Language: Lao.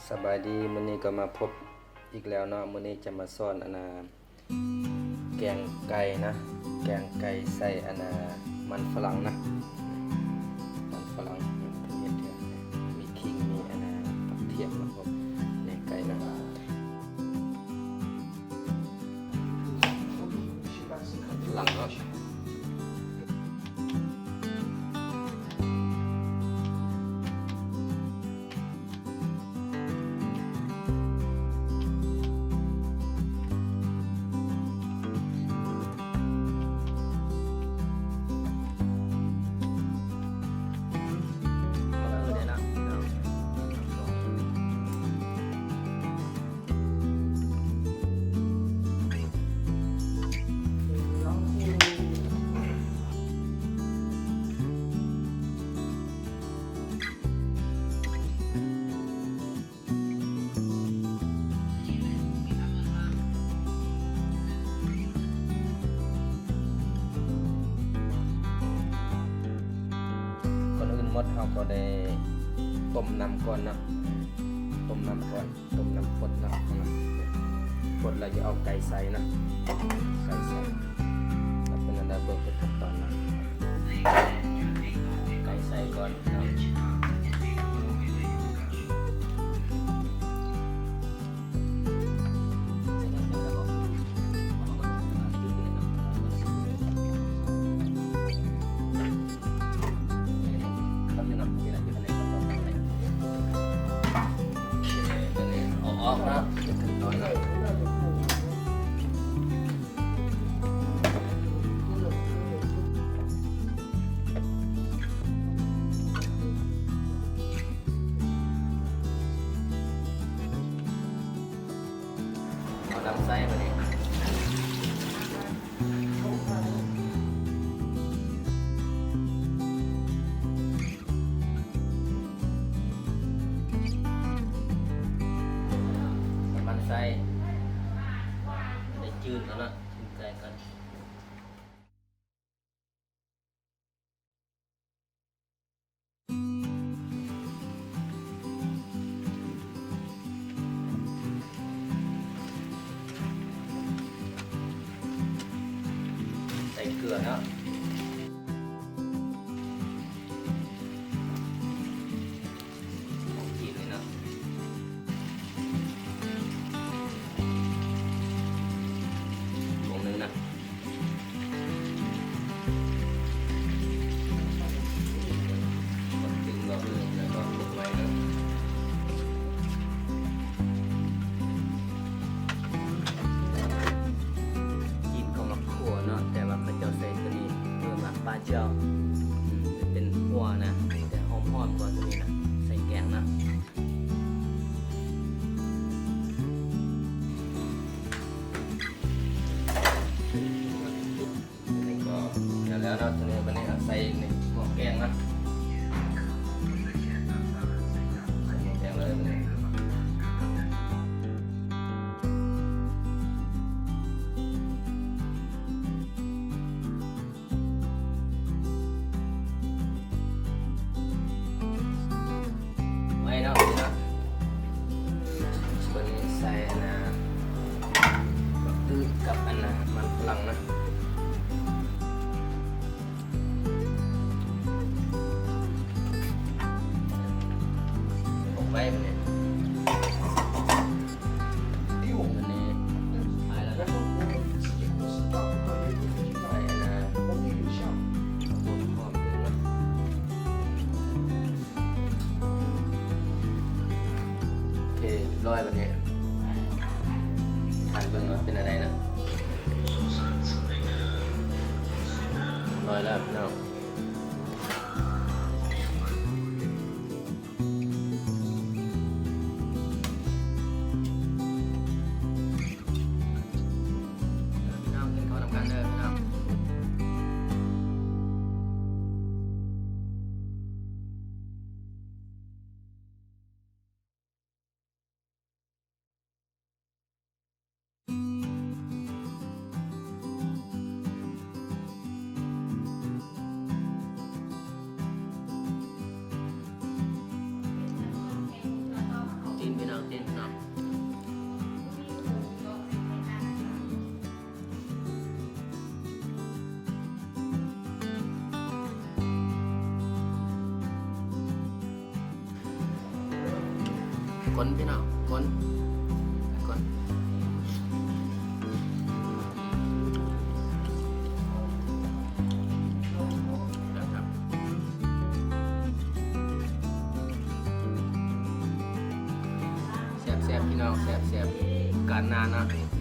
ສະບາຍດີ ມື້ນີ້ກໍມາພົບອີກແລ້ວເນາະ. ມື້ນີ້ຈະມາສອນອັນນ່າ ແກງໄກ່ນະ ແກງໄກ່ໃສ່ອັນນ່າ ມັນຝຣັ່ງນະ ມັນຝຣັ່ງ ເຮັດເທື່ອ ມີຂີງ ມີອັນນ່າ ຜັກທຽມນະ ແກງໄກ່ນະ. ຫຼັງເນາະ ກ່ອນອື່ນໝົດເຮົາກໍໄດ້ຕົ້ມນ້ຳກ່ອນເນາະ ຕົ້ມນ້ຳກ່ອນ ຕົ້ມນ້ຳຟົດເນາະ ຟົດແລ້ວຈະເອົາໄກ່ໃສ່ເນາະ ໄກ່ໃສ່ ແລ້ວເປັນອັນໃດເບິ່ງເປັນຂັ້ນຕອນເນາະ ໄກ່ໃສ່ກ່ອນເນາະ. ເອົານ້ຳໃສ່ບາດນີ້ ນ້ຳມັນໃສ່ ໄດ້ຈືດແລ້ວເນາະ ຈືດໃສ່ກ່ອນ. ໃສ່ເກືອເນາະ ຂອງຈີນເລີຍເນາະ ຖົງໜຶ່ງນະ. ຈີນເຂົາມັກຂົ້ວເນາະ ແຕ່ວ່າເຂົາເຈົ້າໃສ່ໂຕນີ້ ເອີ້ນວ່າປາເຈີ້າ ເປັນຫົວນະ ແຕ່ຫອມໆ ກວ່າໂຕນີ້ນະ ໃສ່ແກງນະ. ອັນນີ້ກໍແລ້ວເນາະ ໂຕນີ້ບາດນີ້ເອົາໃສ່ໃນໝໍ້ແກງເນາະ ໃສ່ໝໍ້ແກງເລີຍບາດນີ້. ໄວ້ເນາະ ເນາະ ເບິ່ງໃສ່ອັນນ່າ ບັກອຶດກັບອັນນ່າ ມັນຝຣັ່ງນະ ອອກໄວ້ບາດນີ້. ອັນນີ້ ໂອເຄ ຮຽບຮ້ອຍບາດນີ້ ທ່ານເບິ່ງວ່າເປັນອັນໃດນະ ຮຽບຮ້ອຍແລ້ວພີ່ນ້ອງ. ພີ່ນ້ອງກິນເຂົ້ານຳກັນເດີພີ່ນ້ອງ. ຄົນພີ່ນ້ອງ ຄົນ ຄົນ ແຊບໆ ແຊບໆ ພີ່ນ້ອງ ແຊບໆ ການນານເນາະ.